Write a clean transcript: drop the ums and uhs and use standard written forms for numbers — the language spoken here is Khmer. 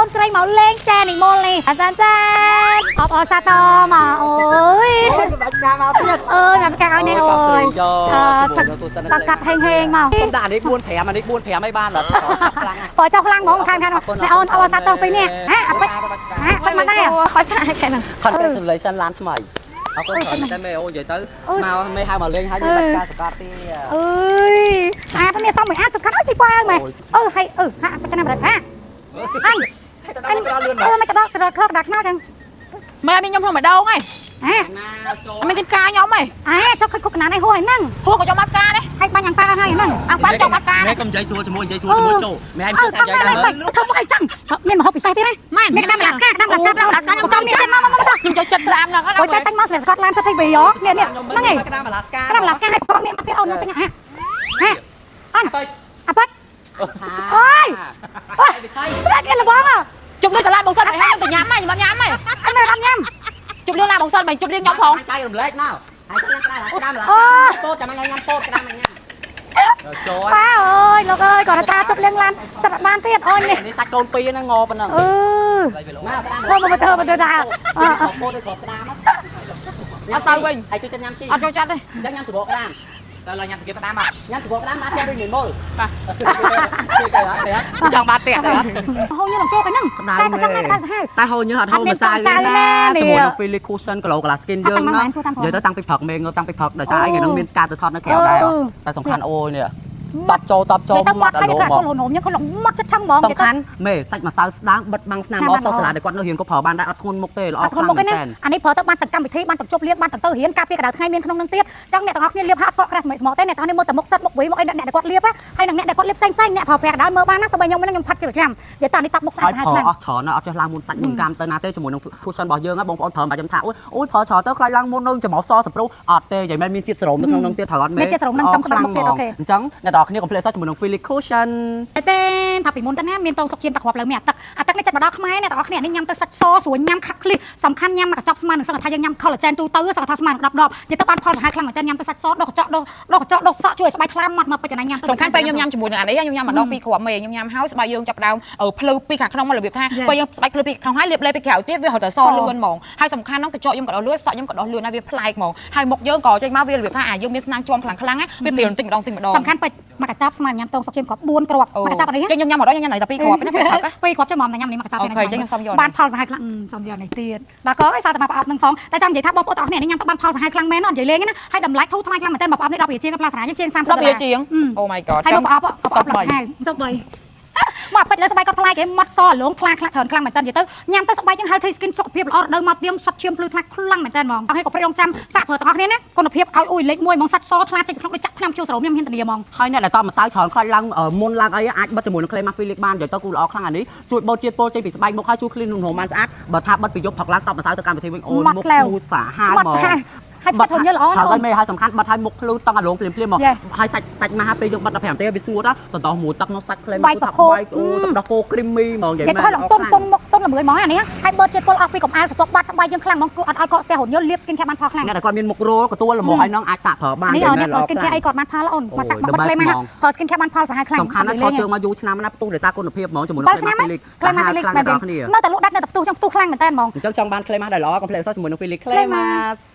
នស្រីមកលេងចែនិមលនេះអាចារ្យចាអបអរសាទរមកអូយ អូយបាច់ការមកទៀត អើយមកកាឲ្យនេះអូយ អ សកាត់ហេងហេងមក សុំដាក់អានេះ4 5អានេះ4 5ឲ្យបានអត់ខ្លាំង បើចុះខ្លាំងហ្មងខាងខាងនេះអូនអបអរសាទរពីនេះហ៎អាពេចហ៎ពេចមកដែរ ខ້ອຍថាគេហ្នឹង Congratulation ឡានថ្មីអរគុណច្រើនតែមេអូនិយាយទៅមកមេហៅមកលេងហើយមានបាច់ការសកាត់ទៀត អើយស្អាតនេះសុំមួយអាសុខាត់អើយស៊ីប៉ាវមែនអឺហើយអឺហាក់ពេចណាស់ហាអញអញអឺមិនទៅដល់ទៅដល់ក្លុកដល់ខ្នោចឹង មែនមានខ្ញុំក្នុងម្ដងហី ហ៎ អត់មានกินកាខ្ញុំហី អាចុះខិចគុកកណានឲ្យហួរហ្នឹង ហួរក៏ចង់មកកានេះ ឲ្យបាញ់អាំងប៉ាឲ្យហ្នឹង អង្ប៉ាចង់មកកា មេកុំនិយាយស្រួលជាមួយនិយាយស្រួលជាមួយចូលមេឯង អឺ ជួយ ធ្វើ ថានិយាយដែរ មកធ្វើមកអីចឹងមានមហូបពិសេសទៀតណាមានក្តាំឡាស្កាក្តាំឡាស្កាប្រោចង់មានទៀតមកមកមកទៅ ខ្ញុំចូលចិត្តត្រាំហ្នឹង អូចេះតែញមកស្រាប់ស្កតឡានសិតទីវីយោនេះនេះហ្នឹងឯង ក្តាំឡាស្កា ក្តាំឡាស្កាឲ្យកងនេះមកទៀតអូនចឹងហ่ะហ่ะអន ពេច អាប៉ិតអូយអូយប្រាក់គេលបង ជប់លឿនតឡាបងសិនឲ្យខ្ញុំទៅញ៉ាំហីខ្ញុំអត់ញ៉ាំហី អញមិនអត់ញ៉ាំ ជប់លឿនឡាបងសិនមិនជប់លឿនខ្ញុំផង ចៃរំលែកមកហើយញ៉ាំក្តាំក្តាំឡាស្កាពោតចាំញ៉ាំពោតក្តាំញ៉ាំចូល ប៉ាអើយលោកអើយគាត់ថាជប់លៀងឡានសិតអត់បានទៀតអូននេះ នេះសាច់កូនពីរហ្នឹងងប៉ុណ្ណឹង អឺ មក មកមកធ្វើមកធ្វើថា ពោតដូចក្របក្តាម អត់ទៅវិញ ហើយជួយចិត្តញ៉ាំជី អត់ចូលចិត្តទេ អញ្ចឹងញ៉ាំសបកក្តាម តែឡើយញ៉ាំទៅគេក្តាម ញ៉ាំសបកក្តាមបានផ្ទះដូចមីមុលបាទចង់បានផ្ទះទេអត់ ហូរញើនឹងចូលទៅហ្នឹងតែក៏ចង់ណាស់ក្តៅសាហាវ តែហូរញើសអត់ហូរម្សៅទេណាជាមួយនឹង Philly Cushion Glow Glass Skin យើងណានិយាយទៅតាំងពីព្រឹកមេងតាំងពីព្រឹកដោយសារអីថ្ងៃហ្នឹងមានការទៅថតនៅក្រៅដែរតែសំខាន់អូយនេះតបចូលតបចូល ទៅ មាត់ មាត់ហើយ អាឡូមក គាត់លនំយើងគាត់លងមាត់ចិត្តឆឹងហ្មង សំខាន់មេសាច់ម្សៅស្ដាងបិទបាំងស្នាមល្អសសាឡាដែលគាត់នៅរៀនក៏ប្រើបានដែរអត់ធ្ងន់មុខទេល្អ អត់ ខ្លាំង មុខទេណា មែនតើ អានេះប្រើទៅបានទាំងកម្មវិធីបានទាំងជប់លៀងបានទាំងទៅរៀនការពារកម្ដៅថ្ងៃមានក្នុងនឹងទៀតចង់អ្នកទាំងអស់គ្នាលាបហាត់កក់ក្រាស់សម្ស្មោកទេអ្នកទាំងនេះមើលតែមុខសិតមុខវីមុខអីអ្នកដែលគាត់លាបហើយនឹងអ្នកដែលគាត់លាបផ្សេងផ្សេងអ្នកប្រើប្រាស់ក៏ដោយមើលបានណាសូម្បីខ្ញុំខ្ញុំផាត់ជាប្រចាំនិយាយតនេះតបមុខស្អាត ហើយ សាហាវខ្លាំង ប្រើអស់ច្រើនណាស់អត់ចេះឡើងមុនសាច់មុនកាមទៅណាទេជាមួយនឹង cushion របស់យើងណាបងប្អូនប្រើមិនចាំថាអូយអូយប្រើច្រើនទៅខ្លាចឡើងមុននឹងច្រមុះសសព្រុសអត់ទេនិយាយមែនមានជាតិសេរ៉ូមនៅក្នុងនឹងទៀតត្រូវអត់មែន មានជាតិសេរ៉ូមនឹងចំស្បែកមុខទៀត OK អញ្ចឹងអ្នកនរគ្នាកុំភ្លេចសោះជាមួយនឹង Philly cushion តែទេថាពីមុនទៅណាមានតងសុកឈាមតគ្រាប់លើមានអាទឹកអាទឹកនេះចិត្តមកដល់ខ្មែរអ្នកទាំងអស់គ្នានេះញ៉ាំទៅសាច់សស្រួលញ៉ាំខាប់ឃ្លីសសំខាន់ញ៉ាំមកកញ្ចប់ស្មើនឹងសឹងថាយើងញ៉ាំ collagen ទូទៅសឹងថាស្មើនឹង10ដបនិយាយទៅបានផលសាហាវខ្លាំងមែនទែនញ៉ាំទៅសាច់សដុសកញ្ចក់ដុសដុសកញ្ចក់ដុសសក់ជួយឲ្យស្បែកថ្លាម៉ត់មកពេជ្រកណាញ៉ាំទៅ សំខាន់ពេលខ្ញុំញ៉ាំជាមួយនឹងអានេះខ្ញុំញ៉ាំម្ដងពីរគ្រាប់មេខ្ញុំញ៉ាំហើយស្បែកយើងចាប់ដើមភ្លឺពីខាងក្នុងមករបៀបថាពេលយើងស្បែកភ្លឺពីខាងក្នុងហើយលាបលេពីក្រៅទៀតវារត់តែសលឿនហ្មងហើយសំខាន់ហ្នឹងកញ្ចក់ខ្ញុំក៏ដោះលឿនសក់ខ្ញុំក៏ដោះលឿនហើយវាប្លែកហ្មងហើយមុខយើងក៏ចេញមកវារបៀបថាអាយើងមានស្នាមជាំខ្លាំងខ្លាំងវាព្រាលបន្តិចម្ដងតិចម្ដង សំខាន់ពេជ្រមកកញ្ចប់ស្មើញ៉ាំតងសុកឈាមគ្រាប់4គ្រាប់មកកញ្ចប់អានេះ ចឹងខ្ញុំញ៉ាំម្ដងខ្ញុំញ៉ាំតែពីរគ្រាប់ណាពេលព្រឹក ពីរគ្រាប់ចាំមកញ៉ាំនេះមកកញ្ចប់ OK ចឹងខ្ញុំសុំយក បានផលសាហាវខ្លាំងសុំយកនេះទៀតដល់ក៏ឲ្យសារតែមកប្រអប់នឹងផងតែចង់និយាយថាបងប្អូនទាំងអស់គ្នានេះញ៉ាំទៅបានផលសាហាវខ្លាំងមែនអត់និយាយលេងណាហើយតម្លៃធូរថ្លៃខ្លាំងមែនទែនមកប្រអប់នេះ10រៀលជាងផ្លាសារាជាង30ដុ 10 ល្លារ រៀលជាង Oh my god ហើយមកប្រអប់ក៏ប្រអប់ឡើងហើយទៅបីមកពេចលើស្បែកគាត់ថ្លៃគេមាត់សលងថ្លាខ្លាំងច្រើនខ្លាំងមែនតើនិយាយទៅញ៉ាំទៅស្បែកយើង healthy skin សុខភាពល្អរដូវមកទៀងសុទ្ធឈាមភ្លឺថ្លាខ្លាំងមែនតើហ្មងអរគុណក៏ប្រយងចាំសាក់ប្រើទាំងអស់គ្នាណាគុណភាពឲ្យអ៊ុយលេខ1ហ្មងសាច់សថ្លាចេញក្នុងដូចចាក់ថ្នាំជួសរោមខ្ញុំហ៊ានធានាហ្មង ហើយអ្នកដែលតម្សៅច្រើនខ្លាចឡើងមុនឡើងអីអាចបិទជាមួយនឹង Clay Mask Felix បាននិយាយទៅគូល្អខ្លាំងអានេះជួយបូតជាតិពុលចេញពីស្បែកមុខហើយជួយ clean នូនរោមបានស្អាតបើថាបិទពីយប់ផឹកឡើងតម្សៅទៅកម្មវិធីវិញអូនមុខ smooth សាហាវហ្មង ហើយផ្សិតធំយល្អ ហើយមេហើយសំខាន់បិទឲ្យមុខភ្លឺតង់អាឡងភ្លាមភ្លាមមកហើយសាច់សាច់ម៉ាស់ពេលយើងបិទ15នាទីវាស្ងួតតន្តោះមួយទឹកនោះសាច់ Clay Mask គឺថាបែកអូទឹកដោះគោ creamy ហ្មងនិយាយ និយាយទៅឡើងទុនទុនមុខទុនល្មើយហ្មងអានេះហើយបើជាតិពុលអស់ពីកំអៅសន្ទុះបាត់ស្បែកយើងខ្លាំងហ្មងគឺអត់ឲ្យកកស្ទះរញលលាប skin care បានផលខ្លាំង អ្នកដែលគាត់មានមុខរោកទួលល្មមឲ្យនឹងអាចសាកប្រើបាន នេះអ្នកប្រើ skin care អីគាត់បានផលអូនមកសាក់មកបិទ clay មកប្រើ skin care បានផលសាហាវខ្លាំង សំខាន់ណាស់ឈរជើងមកយូរឆ្នាំណាស់ផ្ទុះដោយសារគុណភាពហ្មងជាមួយនឹង 7ឆ្នាំ Clay Mask Felix ក្លែម Felix ខ្លាំង មែនទេ ដល់គ្នា នៅតែលក់ដាច់នៅតែផ្ទុះចឹងផ្ទុះខ្លាំងមែនតើហ្មង អញ្ចឹងចង់បាន Clay Mask ដែលល្អកុំភ្លេចសោះជាមួយនឹង Felix Clay Mask